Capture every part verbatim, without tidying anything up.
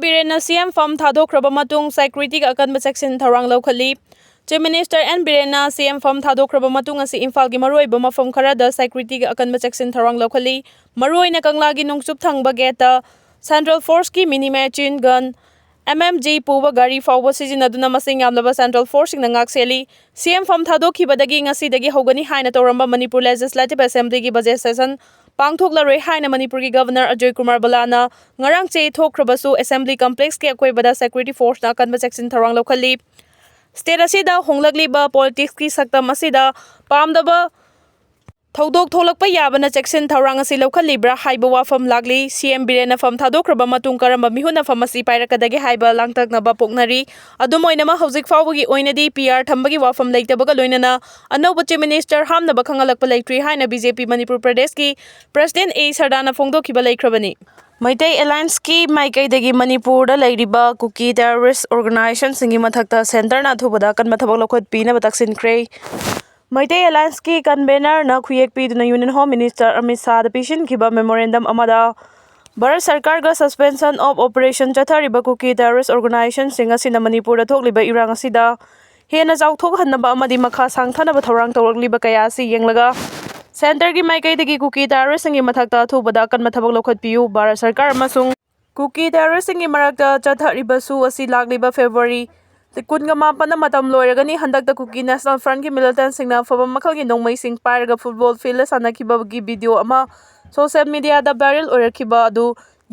ꯕꯤꯔꯦꯟꯅ ꯁꯤ ꯑꯦꯝ ꯐꯝ ꯊꯥꯗꯣꯛꯈ꯭ꯔꯕ ꯃꯇꯨꯡ ꯁꯦꯀ꯭ꯌꯨꯔꯤꯇꯤꯒꯤ ꯑꯀꯟꯕ ꯆꯦꯛꯁꯤꯟ ꯊꯧꯔꯥꯡ ꯂꯧꯈꯠꯂꯤ꯫ ꯆꯤꯐ ꯃꯤꯅꯤꯁꯇꯔ ꯑꯦꯟ ꯕꯤꯔꯦꯟꯅ ꯁꯤ ꯑꯦꯝ ꯐꯝ ꯊꯥꯗꯣꯛꯈ꯭ꯔꯕ ꯃꯇꯨꯡ ꯑꯁꯤ ꯏꯝꯐꯥꯜꯒꯤ ꯃꯔꯨꯑꯣꯏꯕ ꯃꯐꯝ ꯈꯔꯗ ꯁꯦꯀ꯭ꯌꯨꯔꯤꯇꯤꯒꯤ ꯑꯀꯟꯕ ꯆꯦꯛꯁꯤꯟ ꯊꯧꯔꯥꯡ ꯂꯧꯈꯠꯂꯤ꯫ ꯃꯔꯨꯑꯣꯏꯅ ꯀꯪꯂꯥꯒꯤ ꯅꯣꯡꯆꯨꯞ ꯊꯪꯕ ꯒꯦꯠꯇ ꯁꯦꯟꯇ꯭ꯔꯦꯜ ꯐꯣꯔꯁꯀꯤ mini machine gun, M M G ꯄꯨꯕ ꯒꯥꯔꯤ ꯐꯥꯎꯕ ꯁꯤꯖꯤꯟꯅꯗꯨꯅ ꯃꯁꯤꯡ ꯌꯥꯝꯂꯕ ꯁꯦꯟꯇ꯭ꯔꯦꯜ ꯐꯣꯔꯁꯁꯤꯡꯅ ꯉꯥꯛ ꯁꯦꯜꯂꯤ꯫ ꯁꯤ ꯑꯦꯝ ꯐꯝ ꯊꯥꯗꯣꯛꯈꯤꯕꯗꯒꯤ ꯉꯁꯤꯗꯒꯤ ꯍꯧꯒꯅꯤ ꯍꯥꯏꯅ ꯇꯧꯔꯝꯕ ꯃꯅꯤꯄꯨꯔ ꯂꯦꯖꯤꯁꯂꯦꯇꯤꯚ ꯑꯦꯁꯦꯝꯕ꯭ꯂꯤꯒꯤ ꯕꯖꯦꯠ ꯁꯦꯁꯟ ꯄꯥꯡꯊꯣꯛꯂꯔꯣꯏ ꯍꯥꯏꯅ ꯃꯅꯤꯄꯨꯔꯒꯤ ꯒꯕꯔꯅꯔ ꯑꯖꯣꯏ ꯀꯨꯃꯥꯔ ꯕꯂꯥꯅ ꯉꯔꯥꯡ ꯆꯦ ꯊꯣꯛꯈ꯭ꯔꯕꯁꯨ ꯑꯦꯁꯦꯝꯕ꯭ꯂꯤ ꯀꯝꯄ꯭ꯂꯦꯛꯁꯀꯤ ꯑꯀꯣꯏꯕꯗ ꯁꯦꯀ꯭ꯌꯨꯔꯤꯇꯤ ꯐꯣꯔꯁꯅ ꯑꯀꯟꯕ ꯆꯦꯛꯁꯤꯟ ꯊꯧꯔꯥꯡ ꯂꯧꯈꯠꯂꯤ꯫ ꯁ꯭ꯇꯦꯠ ꯑꯁꯤꯗ ꯍꯣꯡꯂꯛꯂꯤꯕ ꯄꯣꯂꯤꯇꯤꯛꯁꯀꯤ ꯁꯛꯇꯝ ꯑꯁꯤꯗ ꯄꯥꯝꯗꯕ ꯊꯧꯗꯣꯛ ꯊꯣꯛꯂꯛꯄ ꯌꯥꯕꯅ ꯆꯦꯛꯁꯤꯟ ꯊꯧꯔꯥꯡ ꯑꯁꯤ ꯂꯧꯈꯠꯂꯤꯕ꯭ꯔꯥ ꯍꯥꯏꯕ ꯋꯥꯐꯝ ꯂꯥꯛꯂꯤ꯫ ꯁꯤ ꯑꯦꯝ ꯕꯤꯔꯦꯟꯅ ꯐꯝ ꯊꯥꯗꯣꯛꯈ꯭ꯔꯕ ꯃꯇꯨꯡ ꯀꯔꯝꯕ ꯃꯤꯍꯨꯠꯅ ꯐꯝ ꯑꯁꯤ ꯄꯥꯏꯔꯛꯀꯗꯒꯦ ꯍꯥꯏꯕ ꯂꯥꯡꯇꯛꯅꯕ ꯄꯣꯛꯅꯔꯤ꯫ ꯑꯗꯨꯝ ꯑꯣꯏꯅꯃꯛ, ꯍꯧꯖꯤꯛ ꯐꯥꯎꯕꯒꯤ ꯑꯣꯏꯅꯗꯤ ꯄꯤ ꯑꯥꯔ ꯊꯝꯕꯒꯤ ꯋꯥꯐꯝ ꯂꯩꯇꯕꯒ ꯂꯣꯏꯅꯅ ꯑꯅꯧꯕ ꯆꯤꯐ ꯃꯤꯅꯤꯁꯇꯔ ꯍꯥꯝꯅꯕ ꯈꯪꯍꯜꯂꯛꯄ ꯂꯩꯇ꯭ꯔꯤ ꯍꯥꯏꯅ ꯕꯤ ꯖꯦ ꯄꯤ ꯃꯅꯤꯄꯨꯔ ꯄ꯭ꯔꯗꯦꯁꯀꯤ ꯄ꯭ꯔꯁꯤꯗꯦꯟ ꯑꯦ ꯁꯔꯗꯥꯅ ꯐꯣꯡꯗꯣꯛꯈꯤꯕ ꯂꯩꯈ꯭ꯔꯕꯅꯤ꯫ ꯃꯩꯇꯩ ꯑꯦꯂꯥꯏꯟꯁꯀꯤ ꯃꯥꯏꯀꯩꯗꯒꯤ ꯃꯅꯤꯄꯨꯔꯗ ꯂꯩꯔꯤꯕ ꯀꯨꯀꯤ ꯇꯦꯔꯣꯔꯤꯁ ꯑꯣꯔꯒꯅꯥꯏꯖꯦꯁꯟꯁꯤꯡꯒꯤ ꯃꯊꯛꯇ ꯁꯦꯟꯇꯔꯅ ꯑꯊꯨꯕꯗ ꯑꯀꯟꯕ ꯊꯕꯛ ꯂꯧꯈꯠꯄꯤꯅꯕ ꯇꯛꯁꯤꯟꯈ꯭ꯔꯦ꯫ ꯃꯩꯇꯩ ꯑꯦꯂꯥꯏꯟꯁꯀꯤ ꯀꯟꯚꯦꯅꯔꯅ ꯈꯨꯌꯦꯛ ꯄꯤꯗꯨꯅ ꯌꯨꯅꯤꯌꯟ ꯍꯣꯝ ꯃꯤꯅꯤꯁꯇꯔ ꯑꯃꯤꯠ ꯁꯥꯍꯗ ꯄꯤꯁꯤꯟꯈꯤꯕ ꯃꯦꯃꯣꯔꯦꯟꯗꯝ ꯑꯃꯗ, ꯚꯥꯔꯠ ꯁꯔꯀꯥꯔꯒ suspension of operation ꯆꯠꯊꯔꯤꯕ ꯀꯨꯀꯤ ꯇꯦꯔꯣꯔꯤꯁ ꯑꯣꯔꯒꯅꯥꯏꯖꯦꯁꯟꯁꯤꯡ ꯑꯁꯤꯅ ꯃꯅꯤꯄꯨꯔꯗ ꯊꯣꯛꯂꯤꯕ ꯏꯔꯥꯡ ꯑꯁꯤꯗ ꯍꯦꯟꯅ ꯆꯥꯎꯊꯣꯛꯍꯟꯅꯕ ꯑꯃꯗꯤ ꯃꯈꯥ ꯁꯥꯡꯊꯅꯕ ꯊꯧꯔꯥꯡ ꯇꯧꯔꯛꯂꯤꯕ ꯀꯌꯥ ꯑꯁꯤ ꯌꯦꯡꯂꯒ, ꯁꯦꯟꯇꯔꯒꯤ ꯃꯥꯏꯀꯩꯗꯒꯤ ꯀꯨꯀꯤ ꯇꯦꯔꯣꯔꯤꯁꯁꯤꯡꯒꯤ ꯃꯊꯛꯇ ꯑꯊꯨꯕꯗ ꯑꯀꯟꯕ ꯊꯕꯛ ꯂꯧꯈꯠꯄꯤꯌꯨ꯫ ꯚꯥꯔꯠ ꯁꯔꯀꯥꯔ ꯑꯃꯁꯨꯡ ꯀꯨꯀꯤ ꯇꯦꯔꯣꯔꯤꯁꯁꯤꯡꯒꯤ ꯃꯔꯛꯇ ꯆꯠꯊꯔꯤꯕ ꯁꯨ ꯑꯁꯤ ꯂꯥꯛꯂꯤꯕ ꯐꯦꯕ꯭ꯔꯨꯋꯥꯔꯤ ꯀꯨꯟꯒ ꯃꯥꯄꯟꯗ ꯃꯇꯝ ꯂꯣꯏꯔꯒꯅꯤ꯫ ꯍꯟꯗꯛꯇ ꯀꯨꯀꯤ ꯅꯦꯁꯅꯦꯜ ꯐ꯭ꯔꯟꯠꯀꯤ ꯃꯤꯂꯤꯇꯦꯟꯠꯁꯤꯡꯅ ꯑꯐꯕ ꯃꯈꯜꯒꯤ ꯅꯣꯡꯃꯩꯁꯤꯡ ꯄꯥꯏꯔꯒ ꯐꯨꯠꯕꯣꯜ ꯐꯤꯜꯗ ꯁꯥꯟꯅꯈꯤꯕꯒꯤ ꯚꯤꯗꯤꯑꯣ ꯑꯃ ꯁꯣꯁꯤꯌꯦꯜ ꯃꯤꯗꯤꯌꯥꯗ ꯚꯥꯏꯔꯦꯜ ꯑꯣꯏꯔꯛꯈꯤꯕ ꯑꯗꯨ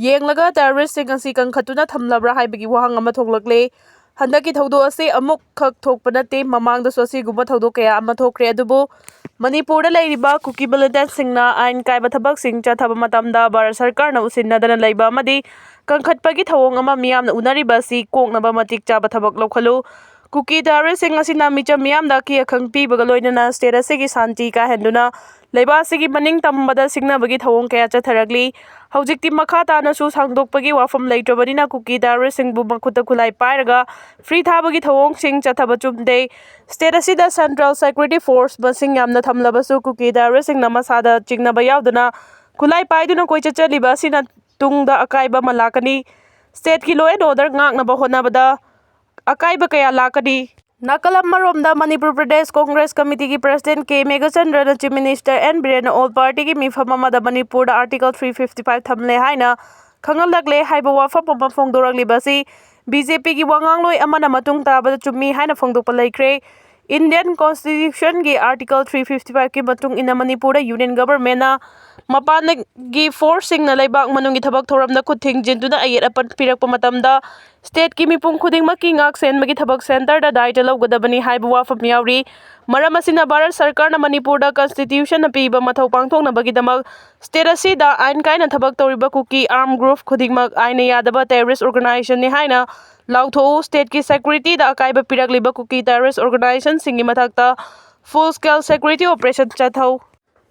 ꯌꯦꯡꯂꯒ ꯇꯦꯔꯣꯔꯤꯁꯁꯤꯡ ꯑꯁꯤ ꯀꯟꯈꯠꯇꯨꯅ ꯊꯝꯂꯕ꯭ꯔꯥ ꯍꯥꯏꯕꯒꯤ ꯋꯥꯍꯪ ꯑꯃ ꯊꯣꯛꯂꯛꯂꯦ꯫ ꯍꯟꯗꯛꯀꯤ ꯊꯧꯗꯣꯛ ꯑꯁꯤ ꯑꯃꯨꯛꯈꯛ ꯊꯣꯛꯄ ꯅꯠꯇꯦ, ꯃꯃꯥꯡꯗꯁꯨ ꯑꯁꯤꯒꯨꯝꯕ ꯊꯧꯗꯣꯛ ꯀꯌꯥ ꯑꯃ ꯊꯣꯛꯈ꯭ꯔꯦ꯫ ꯑꯗꯨꯕꯨ ꯃꯅꯤꯄꯨꯔꯗ ꯂꯩꯔꯤꯕ ꯀꯨꯀꯤ ꯃꯤꯂꯤꯇꯦꯟꯠꯁꯤꯡꯅ ꯑꯥꯏꯟ ꯀꯥꯏꯕ ꯊꯕꯛꯁꯤꯡ ꯆꯠꯊꯕ ꯃꯇꯝꯗ ꯚꯥꯔꯠ ꯁꯔꯀꯥꯔꯅ ꯎꯁꯤꯟꯅꯗꯅ ꯂꯩꯕ ꯑꯃꯗꯤ ꯀꯟꯈꯠꯄꯒꯤ ꯊꯧꯑꯣꯡ ꯑꯃ ꯃꯤꯌꯥꯝꯅ ꯎꯅꯔꯤꯕ ꯑꯁꯤ ꯀꯣꯛꯅꯕ ꯃꯇꯤꯛ ꯆꯥꯕ ꯊꯕꯛ ꯂꯧꯈꯠꯂꯨ꯫ ꯀꯨꯀꯤ ꯇꯦꯔꯣꯔꯤꯁꯁꯤꯡ ꯑꯁꯤꯅ ꯃꯤꯆꯝ ꯃꯤꯌꯥꯝꯗ ꯑꯀꯤ ꯑꯈꯪ ꯄꯤꯕꯒ ꯂꯣꯏꯅꯅ ꯁ꯭ꯇꯦꯠ ꯑꯁꯤꯒꯤ ꯁꯥꯟꯇꯤ ꯀꯥꯏꯍꯟꯗꯨꯅ ꯂꯩꯕꯥꯛ ꯑꯁꯤꯒꯤ ꯃꯅꯤꯡ ꯇꯝꯕꯗ ꯁꯤꯡꯅꯕꯒꯤ ꯊꯧꯑꯣꯡ ꯀꯌꯥ ꯆꯠꯊꯔꯛꯂꯤ꯫ ꯍꯧꯖꯤꯛꯇꯤ ꯃꯈꯥ ꯇꯥꯅꯁꯨ ꯁꯥꯡꯗꯣꯛꯄꯒꯤ ꯋꯥꯐꯝ ꯂꯩꯇ꯭ꯔꯕꯅꯤꯅ ꯀꯨꯀꯤ ꯇꯦꯔꯣꯔꯤꯁꯁꯤꯡꯕꯨ ꯃꯈꯨꯠꯇ ꯈꯨꯠꯂꯥꯏ ꯄꯥꯏꯔꯒ ꯐ꯭ꯔꯤ ꯊꯥꯕꯒꯤ ꯊꯧꯑꯣꯡꯁꯤꯡ ꯆꯠꯊꯕ ꯆꯨꯝꯗꯦ꯫ ꯁ꯭ꯇꯦꯠ ꯑꯁꯤꯗ ꯁꯦꯟꯇ꯭ꯔꯦꯜ ꯁꯦꯀ꯭ꯌꯨꯔꯤꯇꯤ ꯐꯣꯔꯁ ꯃꯁꯤꯡ ꯌꯥꯝꯅ ꯊꯝꯂꯕꯁꯨ ꯀꯨꯀꯤ ꯇꯦꯔꯣꯔꯤꯁꯁꯤꯡꯅ ꯃꯁꯥꯗ ꯆꯤꯡꯅꯕ ꯌꯥꯎꯗꯅ ꯈꯨꯠꯂꯥꯏ ꯄꯥꯏꯗꯨꯅ ꯀꯣꯏꯆꯠ ꯆꯠꯂꯤꯕ ꯑꯁꯤꯅ ꯇꯨꯡꯗ ꯑꯀꯥꯏꯕ ꯑꯃ ꯂꯥꯛꯀꯅꯤ꯫ stateꯀꯤ law and order ꯉꯥꯛꯅꯕ ꯍꯣꯠꯅꯕꯗ ꯑꯀꯥꯏꯕ ꯀꯌꯥ ꯂꯥꯛꯀꯅꯤ꯫ ꯅꯥꯀꯜ ꯑꯃꯔꯣꯝꯗ ꯃꯅꯤꯄꯨꯔ ꯄ꯭ꯔꯗꯦꯁ ꯀꯣꯡꯒ꯭ꯔꯦꯁ ꯀꯃꯤꯇꯤꯒꯤ president ꯀꯦ ꯃꯦꯘꯆꯟꯗ꯭ꯔꯅ Chief Minister ꯑꯦꯟ ꯕꯤꯔꯦꯟꯅ all partyꯒꯤ ꯃꯤꯐꯝ ꯑꯃꯗ ꯃꯅꯤꯄꯨꯔꯗ Article three fifty five ꯊꯝꯂꯦ ꯍꯥꯏꯅ ꯈꯪꯍꯜꯂꯛꯂꯦ ꯍꯥꯏꯕ ꯋꯥꯐꯝ ꯑꯃ ꯐꯣꯡꯗꯣꯔꯛꯂꯤꯕ ꯑꯁꯤ BJPꯒꯤ ꯋꯥꯉꯥꯡꯂꯣꯏ ꯑꯃꯅ ꯃꯇꯨꯡ ꯇꯥꯕꯗ ꯆꯨꯝꯃꯤ ꯍꯥꯏꯅ ꯐꯣꯡꯗꯣꯛꯄ ꯂꯩꯈ꯭ꯔꯦ꯫ Indian Constitutionꯒꯤ Article three fifty fiveꯀꯤ ꯃꯇꯨꯡ ꯏꯟꯅ ꯃꯅꯤꯄꯨꯔꯗ Union Governmentꯅ ꯃꯄꯥꯟꯗꯒꯤ forceꯁꯤꯡꯅ ꯂꯩꯕꯥꯛ ꯃꯅꯨꯡꯒꯤ ꯊꯕꯛ ꯊꯧꯔꯝꯗ ꯈꯨꯠ ꯊꯤꯡꯖꯤꯟꯗꯨꯅ ꯑꯌꯦꯠ ꯑꯄꯟ ꯄꯤꯔꯛꯄ ꯃꯇꯝꯗ stateꯀꯤ ꯃꯤꯄꯨꯝ ꯈꯨꯗꯤꯡꯃꯛꯀꯤ ꯉꯥꯛ ꯁꯦꯟꯕꯒꯤ ꯊꯕꯛ centreꯗ ꯗꯥꯏꯇ ꯂꯧꯒꯗꯕꯅꯤ ꯍꯥꯏꯕ ꯋꯥꯐꯝ ꯌꯥꯎꯔꯤ꯫ ꯃꯔꯝ ꯑꯁꯤꯅ ꯚꯥꯔꯠ ꯁꯔꯀꯥꯔꯅ ꯃꯅꯤꯄꯨꯔꯗ Constitutionꯅ ꯄꯤꯕ ꯃꯊꯧ ꯄꯥꯡꯊꯣꯛꯅꯕꯒꯤꯗꯃꯛ state ꯑꯁꯤꯗ ꯑꯥꯏꯟ ꯀꯥꯏꯅ ꯊꯕꯛ ꯇꯧꯔꯤꯕ ꯀꯨꯀꯤ armed group ꯈꯨꯗꯤꯡꯃꯛ ꯑꯥꯏꯟꯅ ꯌꯥꯗꯕ terrorist organizationꯅꯤ ꯍꯥꯏꯅ ꯂꯥꯎꯊꯣꯛꯎ꯫ Stateꯀꯤ securityꯗ ꯑꯀꯥꯏꯕ ꯄꯤꯔꯛꯂꯤꯕ ꯀꯨꯀꯤ terrorist organizationꯁꯤꯡꯒꯤ ꯃꯊꯛꯇ full scale security operation ꯆꯠꯊꯧ꯫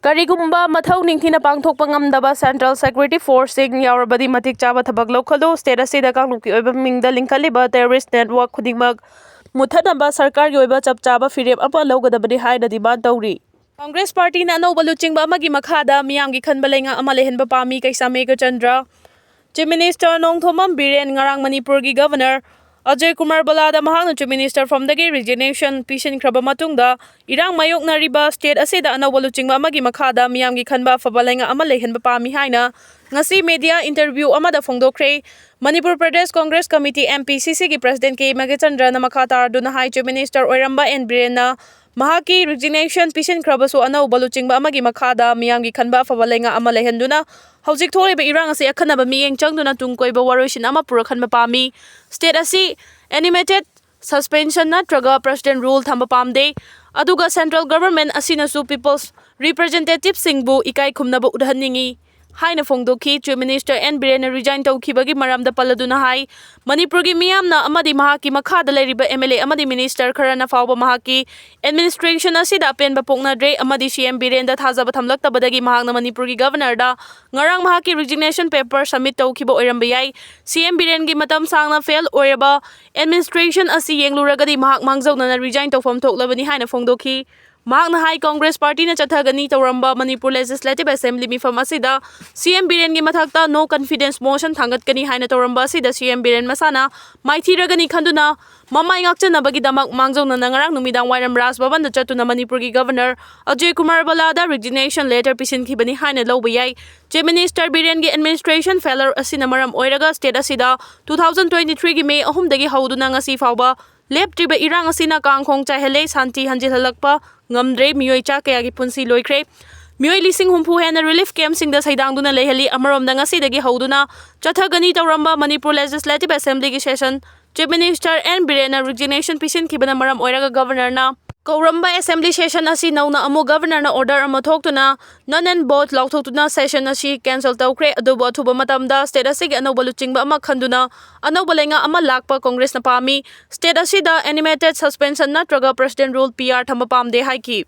ꯀꯔꯤꯒꯨꯝꯕ ꯃꯊꯧ ꯅꯤꯡꯊꯤꯅ ꯄꯥꯡꯊꯣꯛꯄ ꯉꯝꯗꯕ central security forceꯁꯤꯡ ꯌꯥꯎꯔꯕꯗꯤ ꯃꯇꯤꯛ ꯆꯥꯕ ꯊꯕꯛ ꯂꯧꯈꯠꯂꯨ꯫ State ꯑꯁꯤꯗ ꯀꯥꯡꯂꯨꯞꯀꯤ ꯑꯣꯏꯕ ꯃꯤꯡꯗ ꯂꯤꯡꯈꯠꯂꯤꯕ terrorist network ꯈꯨꯗꯤꯡꯃꯛ ꯃꯨꯠꯊꯠꯅꯕ ꯁꯔꯀꯥꯔꯒꯤ ꯑꯣꯏꯕ ꯆꯞ ꯆꯥꯕ ꯐꯤꯔꯦꯞ ꯑꯃ ꯂꯧꯒꯗꯕꯅꯤ ꯍꯥꯏꯅ demand ꯇꯧꯔꯤ꯫ ꯀꯪꯒ꯭ꯔꯦꯁ ꯄꯥꯔꯇꯤꯅ ꯑꯅꯧꯕ ꯂꯨꯆꯤꯡꯕ ꯑꯃꯒꯤ ꯃꯈꯥꯗ ꯃꯤꯌꯥꯝꯒꯤ ꯈꯟꯕ ꯂꯩꯉꯥꯛ ꯑꯃ ꯂꯩꯍꯟꯕ ꯄꯥꯝꯃꯤ, ꯀꯩꯁꯥꯝ ꯃꯦꯘꯆꯟꯗ꯭ꯔ꯫ Chief Minister ꯅꯣꯡꯊꯣꯝꯕꯝ ꯕꯤꯔꯦꯟ ꯉꯔꯥꯡ ꯃꯅꯤꯄꯨꯔꯒꯤ Governor ꯑꯖꯌ ꯀꯨꯃꯥꯔ ꯕꯂꯥꯗ ꯃꯍꯥꯛꯅ Chief Minister formꯗꯒꯤ resignation ꯄꯤꯁꯤꯟꯈ꯭ꯔꯕ ꯃꯇꯨꯡꯗ ꯏꯔꯥꯡ ꯃꯥꯌꯣꯛꯅꯔꯤꯕ state ꯑꯁꯤꯗ ꯑꯅꯧꯕ ꯂꯨꯆꯤꯡꯕ ꯑꯃꯒꯤ ꯃꯈꯥꯗ ꯃꯤꯌꯥꯝꯒꯤ ꯈꯟꯕ ꯑꯐꯕ ꯂꯩꯉꯥꯛ ꯑꯃ ꯂꯩꯍꯟꯕ ꯄꯥꯝꯃꯤ ꯍꯥꯏꯅ ꯉꯁꯤ media interview ꯑꯃꯗ ꯐꯣꯡꯗꯣꯛꯈ꯭ꯔꯦ꯫ Manipur Pradesh Congress committee, MPCCꯒꯤ president K ꯃꯦꯘꯆꯟꯗ꯭ꯔꯅ ꯃꯈꯥ ꯇꯥꯔꯗꯨꯅ ꯍꯥꯏ, Chief Minister ꯑꯣꯏꯔꯝꯕ ꯑꯦꯟ ꯕꯤꯔꯦꯟꯅ ꯃꯍꯥꯛꯀꯤ resignation ꯄꯤꯁꯤꯟꯈ꯭ꯔꯕꯁꯨ ꯑꯅꯧꯕ ꯂꯨꯆꯤꯡꯕ ꯑꯃꯒꯤ ꯃꯈꯥꯗ ꯃꯤꯌꯥꯝꯒꯤ ꯈꯟꯕ ꯑꯐꯕ ꯂꯩꯉꯥꯛ ꯑꯃ ꯂꯩꯍꯟꯗꯨꯅ ꯍꯧꯖꯤꯛ ꯊꯣꯛꯂꯤꯕ ꯏꯔꯥꯡ ꯑꯁꯤ ꯑꯈꯟꯅꯕ ꯃꯤꯠꯌꯦꯡ ꯆꯪꯗꯨꯅ ꯇꯨꯡ ꯀꯣꯏꯕ ꯋꯥꯔꯣꯏꯁꯤꯟ ꯑꯃ ꯄꯨꯔꯛꯍꯟꯕ ꯄꯥꯝꯃꯤ꯫ State ꯑꯁꯤ animated suspension ꯅꯠꯇ꯭ꯔꯒ president rule ꯊꯝꯕ ꯄꯥꯝꯗꯦ, ꯑꯗꯨꯒ central government ꯑꯁꯤꯅꯁꯨ people's representativeꯁꯤꯡꯕꯨ ꯏꯀꯥꯏ ꯈꯨꯝꯅꯕ ꯎꯠꯍꯟꯅꯤꯡꯏ ꯍꯥꯏꯅ ꯐꯣꯡꯗꯣꯛꯈꯤ꯫ Chief Minister ꯑꯦꯟ ꯕꯤꯔꯦꯟꯅ resign ꯇꯧꯈꯤꯕꯒꯤ ꯃꯔꯝꯗ ꯄꯜꯂꯗꯨꯅ ꯍꯥꯏ, ꯃꯅꯤꯄꯨꯔꯒꯤ ꯃꯤꯌꯥꯝꯅ ꯑꯃꯗꯤ ꯃꯍꯥꯛꯀꯤ ꯃꯈꯥꯗ ꯂꯩꯔꯤꯕ MLA ꯑꯃꯗꯤ minister ꯈꯔꯅ ꯐꯥꯎꯕ ꯃꯍꯥꯛꯀꯤ administration ꯑꯁꯤꯗ ꯑꯄꯦꯟꯕ ꯄꯣꯛꯅꯗ꯭ꯔꯦ ꯑꯃꯗꯤ CM ꯕꯤꯔꯦꯟꯗ ꯊꯥꯖꯕ ꯊꯝꯂꯛꯇꯕꯗꯒꯤ ꯃꯍꯥꯛꯅ ꯃꯅꯤꯄꯨꯔꯒꯤ governorꯗ ꯉꯔꯥꯡ ꯃꯍꯥꯛꯀꯤ resignation paper submit ꯇꯧꯈꯤꯕ ꯑꯣꯏꯔꯝꯕ ꯌꯥꯏ꯫ CM ꯕꯤꯔꯦꯟꯒꯤ ꯃꯇꯝ ꯁꯥꯡꯅ fail ꯑꯣꯏꯔꯕ administration ꯑꯁꯤ ꯌꯦꯡꯂꯨꯔꯒꯗꯤ ꯃꯍꯥꯛ ꯃꯥꯡꯖꯧꯅꯅ resign ꯇꯧꯐꯝ ꯊꯣꯛꯂꯕꯅꯤ ꯍꯥꯏꯅ ꯐꯣꯡꯗꯣꯛꯈꯤ꯫ ꯃꯍꯥꯛꯅ ꯍꯥꯏ, ꯀꯪꯒ꯭ꯔꯦꯁ ꯄꯥꯔꯇꯤꯅ ꯆꯠꯊꯒꯅꯤ ꯇꯧꯔꯝꯕ ꯃꯅꯤꯄꯨꯔ ꯂꯦꯖꯤꯁꯂꯦꯇꯤꯚ ꯑꯦꯁꯦꯝꯕ꯭ꯂꯤ ꯃꯤꯐꯝ ꯑꯁꯤꯗ ꯁꯤ ꯑꯦꯝ ꯕꯤꯔꯦꯟꯒꯤ ꯃꯊꯛꯇ ꯅꯣ ꯀꯟꯐꯤꯗꯦꯟꯁ ꯃꯣꯁꯟ ꯊꯥꯡꯒꯠꯀꯅꯤ ꯍꯥꯏꯅ ꯇꯧꯔꯝꯕ ꯑꯁꯤꯗ ꯁꯤ ꯑꯦꯝ ꯕꯤꯔꯦꯟ ꯃꯁꯥꯅ ꯃꯥꯏꯊꯤꯔꯒꯅꯤ ꯈꯟꯗꯨꯅ ꯃꯃꯥꯏ ꯉꯥꯛꯆꯅꯕꯒꯤꯗꯃꯛ ꯃꯥꯡꯖꯧꯅꯅ ꯉꯔꯥꯡ ꯅꯨꯃꯤꯗꯥꯡ ꯋꯥꯏꯔꯝ ꯔꯥꯖ ꯚꯕꯟꯗ ꯆꯠꯇꯨꯅ ꯃꯅꯤꯄꯨꯔꯒꯤ ꯒꯚꯔꯅꯔ ꯑꯖꯌ ꯀꯨꯃꯥꯔ ꯚꯜꯂꯥꯗ ꯔꯤꯖꯤꯒꯅꯦꯁꯟ ꯂꯦꯇꯔ ꯄꯤꯁꯤꯟꯈꯤꯕꯅꯤ ꯍꯥꯏꯅ ꯂꯧꯕ ꯌꯥꯏ꯫ ꯆꯤꯐ ꯃꯤꯅꯤꯁꯇꯔ ꯕꯤꯔꯦꯟꯒꯤ ꯑꯦꯗꯃꯤꯅꯤꯁꯇ꯭ꯔꯦꯁꯟ ꯐꯦꯂꯔ ꯑꯁꯤꯅ ꯃꯔꯝ ꯑꯣꯏꯔꯒ ꯁ꯭ꯇꯦꯠ ꯑꯁꯤꯗ ꯇꯨ ꯊꯥꯎꯖꯟ ꯇ꯭ꯋꯦꯟꯇꯤ ꯊ꯭ꯔꯤꯒꯤ ꯃꯦ ꯑꯍꯨꯝꯗꯒꯤ ꯍꯧꯗꯨꯅ ꯉꯁꯤ ꯐꯥꯎꯕ ꯂꯦꯞꯇ꯭ꯔꯤꯕ ꯏꯔꯥꯡ ꯑꯁꯤꯅ ꯀꯥꯡ ꯈꯣꯡ ꯆꯥꯏꯍꯜꯂꯦ, ꯁꯥꯟꯇꯤ ꯍꯟꯖꯤꯜꯍꯜꯂꯛꯄ ꯉꯝꯗ꯭ꯔꯦ, ꯃꯤꯑꯣꯏ ꯆꯥ ꯀꯌꯥꯒꯤ ꯄꯨꯟꯁꯤ ꯂꯣꯏꯈ꯭ꯔꯦ꯫ ꯃꯤꯑꯣꯏ ꯂꯤꯁꯤꯡ ꯍꯨꯝꯐꯨ ꯍꯦꯟꯅ ꯔꯤꯂꯤꯐ ꯀꯦꯝꯞꯁꯤꯡꯗ ꯁꯩꯗꯥꯡꯗꯨꯅ ꯂꯩꯍꯜꯂꯤ꯫ ꯑꯃꯔꯣꯝꯗ ꯉꯁꯤꯗꯒꯤ ꯍꯧꯗꯨꯅ ꯆꯠꯊꯒꯅꯤ ꯇꯧꯔꯝꯕ ꯃꯅꯤꯄꯨꯔ ꯂꯦꯖꯤꯁꯂꯦꯇꯤꯚ ꯑꯦꯁꯦꯝꯕ꯭ꯂꯤꯒꯤ ꯁꯦꯁꯟ ꯆꯤꯐ ꯃꯤꯅꯤꯁꯇꯔ ꯑꯦꯟ ꯕꯤꯔꯦꯟꯅ ꯔꯤꯖꯤꯒꯅꯦꯁꯟ ꯄꯤꯁꯤꯟꯈꯤꯕꯅ ꯃꯔꯝ ꯑꯣꯏꯔꯒ ꯒꯚꯔꯅꯔꯅ ꯀꯧꯔꯝꯕ ꯑꯦꯁꯦꯝꯕ꯭ꯂꯤ ꯁꯦꯁꯟ ꯑꯁꯤ ꯅꯧꯅ ꯑꯃꯨꯛ ꯒꯚꯔꯅꯔꯅ ꯑꯣꯔꯗꯔ ꯑꯃ ꯊꯣꯛꯇꯨꯅ ꯅꯟ ꯑꯦꯟ ꯚꯣꯠ ꯂꯥꯎꯊꯣꯛꯇꯨꯅ ꯁꯦꯁꯟ ꯑꯁꯤ ꯀꯦꯟꯁꯦꯜ ꯇꯧꯈ꯭ꯔꯦ꯫ ꯑꯗꯨꯕꯨ ꯑꯊꯨꯕ ꯃꯇꯝꯗ ꯁ꯭ꯇꯦꯠ ꯑꯁꯤꯒꯤ ꯑꯅꯧꯕ ꯂꯨꯆꯤꯡꯕ ꯑꯃ ꯈꯟꯗꯨꯅ ꯑꯅꯧꯕ ꯂꯩꯉꯥꯛ ꯑꯃ ꯂꯥꯛꯄ ꯀꯪꯒ꯭ꯔꯦꯁꯅ ꯄꯥꯝꯃꯤ꯫ ꯁ꯭ꯇꯦꯠ ꯑꯁꯤꯗ ꯑꯦꯅꯤꯃꯦꯇꯦꯗ ꯁꯁꯄꯦꯟꯁꯟ ꯅꯠꯇ꯭ꯔꯒ ꯄ꯭ꯔꯦꯁꯤꯗꯦꯟ ꯔꯨꯜ, ꯄꯤ ꯑꯥꯔ, ꯊꯝꯕ ꯄꯥꯝꯗꯦ ꯍꯥꯏꯈꯤ꯫